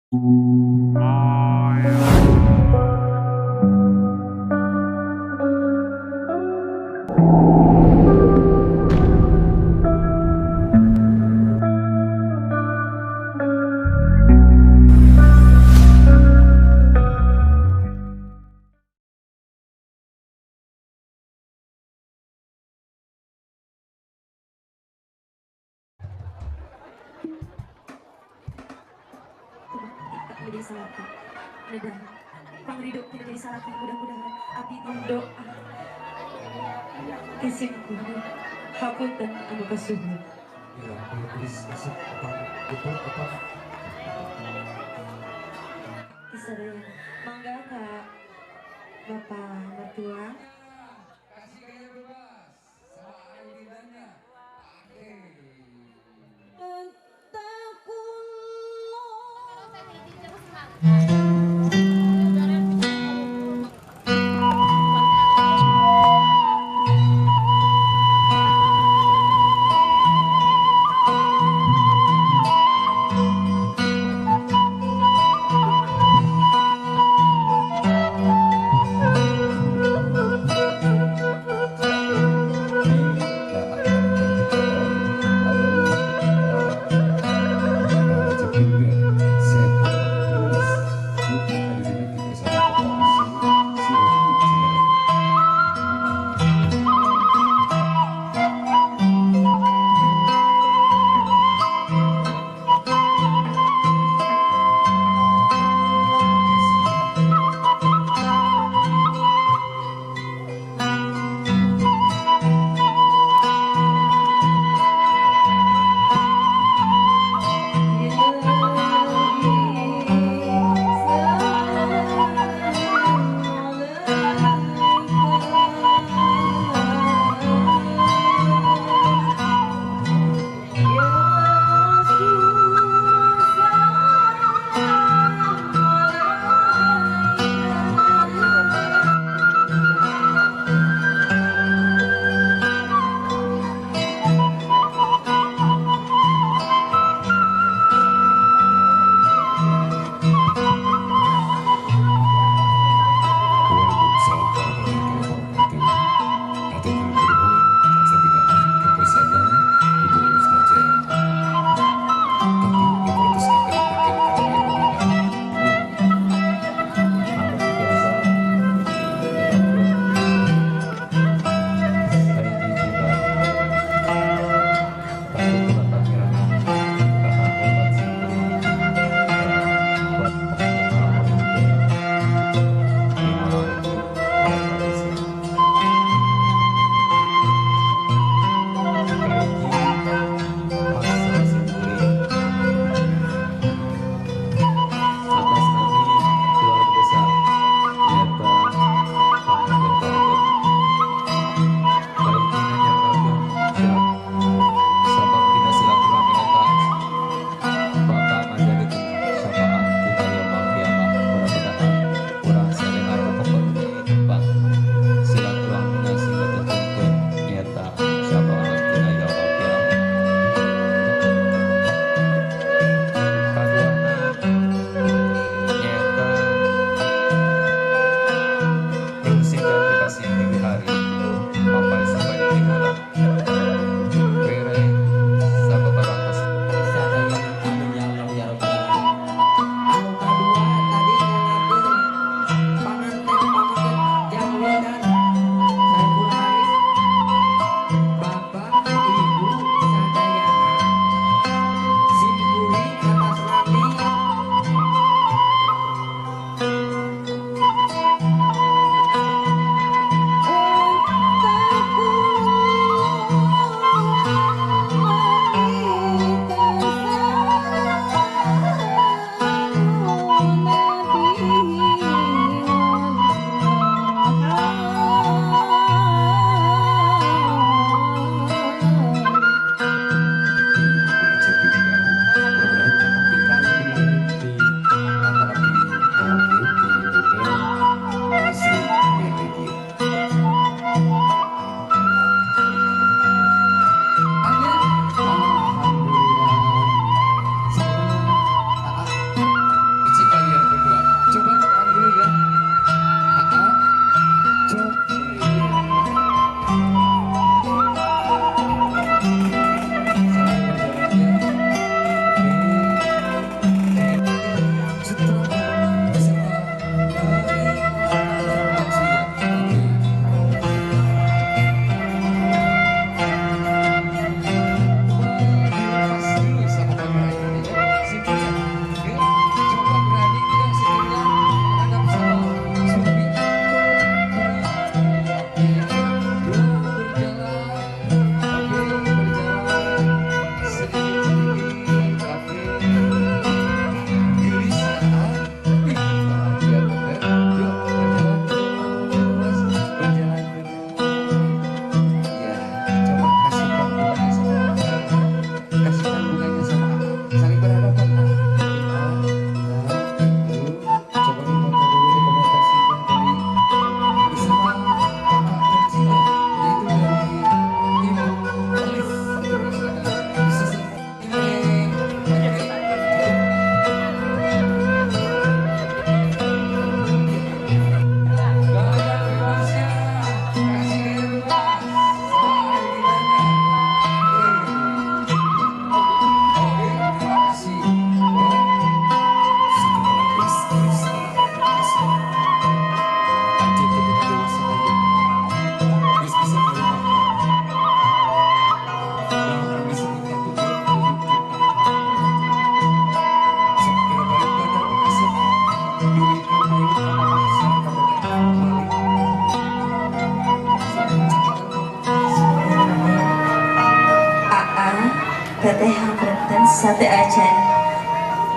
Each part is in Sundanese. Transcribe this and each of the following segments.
Menjadi salaki. Dan pangriduk tidak jadi salaki, mudah-mudahan abdi doa ti sim kuring hapunten anu kasuhun. Iya, tulis asup apa itu apa? Ti sadayana. Mangga ka Bapak mertua. Kasih gaya bebas sama Aidinanya. Oke.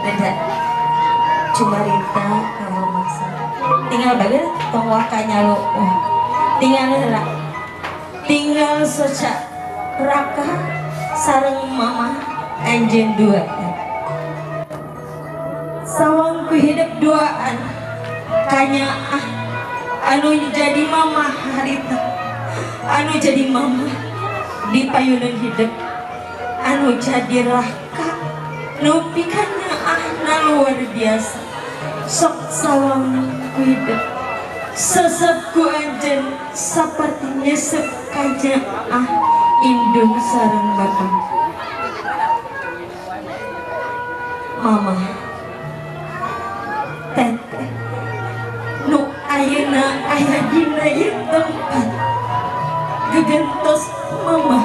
Neda cumarita ka masa. Tinggal bager tong waka nyalu. Oh. Tinggal heula. Tinggal soca raka sareng mama anjeun dua. Sawang ku hidup duaan kanyaah anu jadi mama harita, anu jadi mama di payunan hidup, anu jadi raka nu pikanyaahna luar biasa. Sok sawang ku hidup sesep ku anjeun saperti nyesep kanyaah indung sareng bapak. Mama teteh nu ayeuna aya dina ieu tempat gegentos mama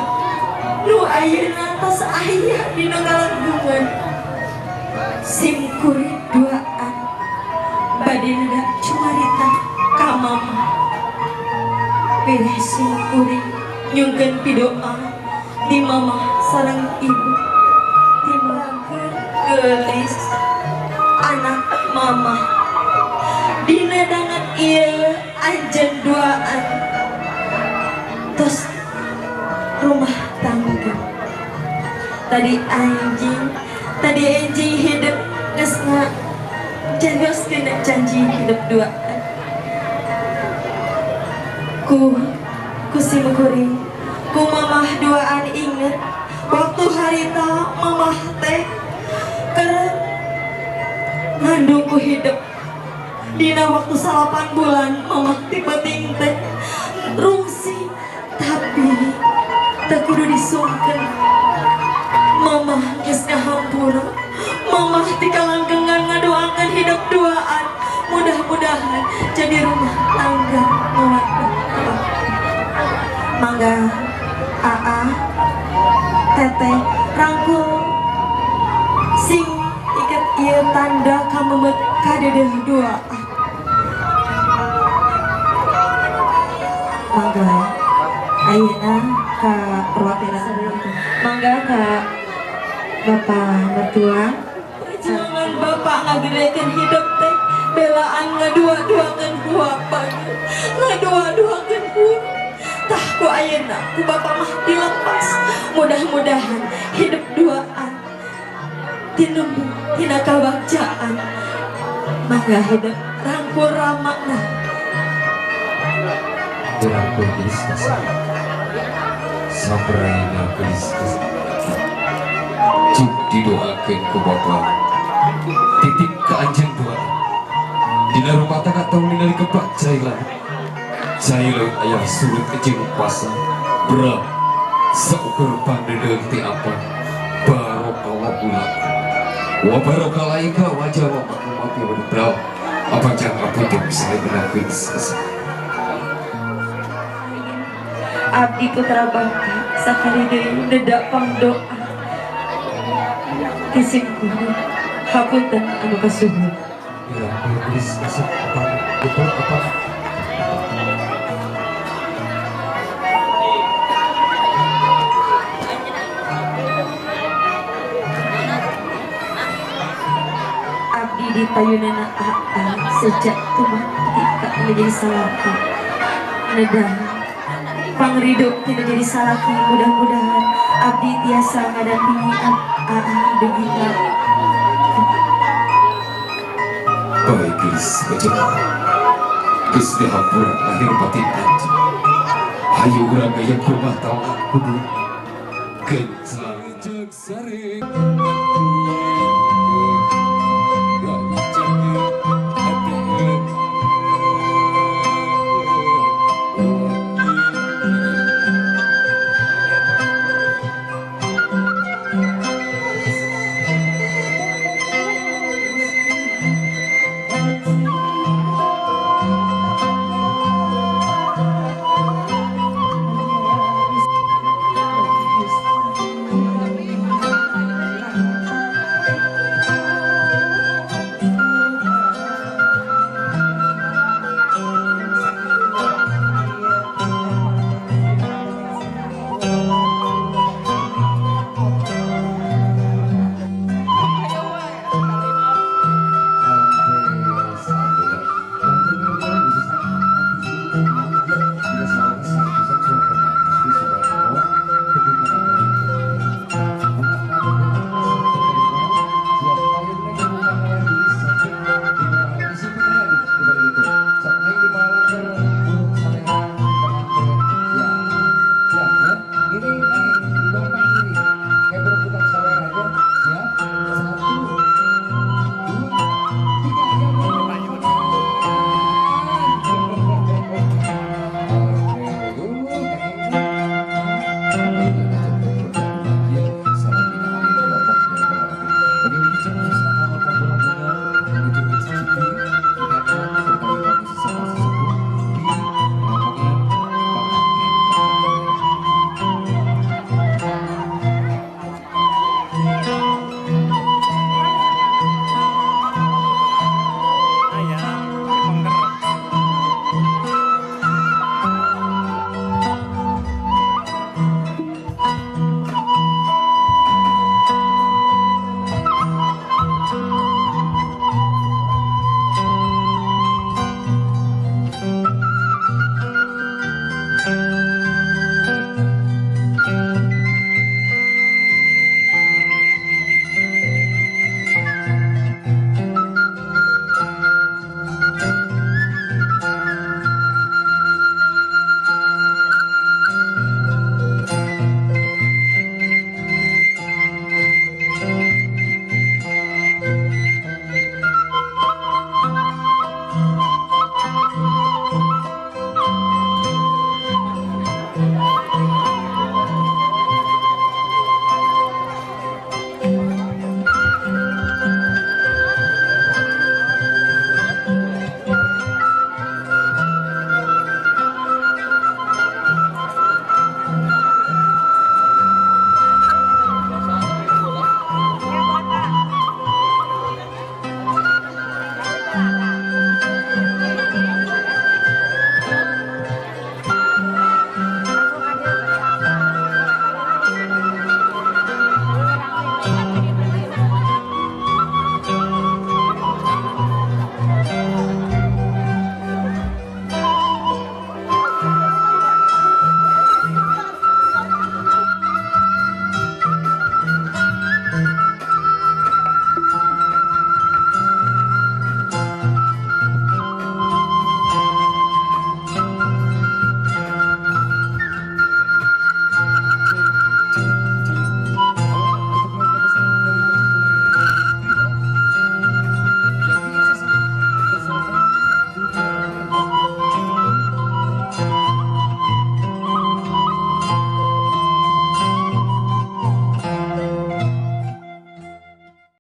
nu ayeuna tos aya dina kalanggungan sim kuring duaan bade neda cumarita ka mama pilih sim kuring nyungkeun pidoa di mama sareng ibu timangkeun geulis anak mama dina danget ieu anjeun duaan tos rumah tangga. Tadi anjing hidup geus kena janji hidup duaan ku sim kuring ku mamah duaan inget waktu harita mamah teh keur ngandung ku hidup dina waktu 8 bulan mamah tiba ting teh rungsi tapi teu kudu disungkeun. Mamah geus ngahampura, mamah ti kalangkengan ngadoakeun hidup duaan mudah-mudahan jadi rumah tangga mawaddah. Mangga aa teteh rangkul sing iket ieu tanda kamemet kadeudeung duaan. Mangga ayeuna ka perwakilan, mangga ka bapak mertua. Perjuangan bapak ngagedekeun hidup teh belaan ngadua-duakeun ku bapak, ngadua-duakeun ku tah ku ayeuna ku bapak mah dilepas. Mudah-mudahan hidup duaan tinemu tina kabagjaan. Mangga hidup rangkul ramakna. Dirangkul geus sabraina geus cuk didoakeun ku bapa titip ka anjeun dua dina rumah tangga tong ningali kebak jailan jailan aya surut jeung pasang bra saukur pandedeung ti apa barokallahu lakum wa barokalaika wa jawabakum api wa bra apa jang apunten saya benar geus. Abdi putra bangka sakali deui nedak pangdoa ti sim kuring hapunten anu kasuhun. Abdi di payunana aa sejak tumati ka menjadi salaki neda pangrido tidak jadi salaki. Mudah-mudahan abdi tiasa ngadampingi aa dugi ka baik geus baca geus dihampura lahir batin anjeun hayu urang gaya rumah tangga kudu kencang jeung sering.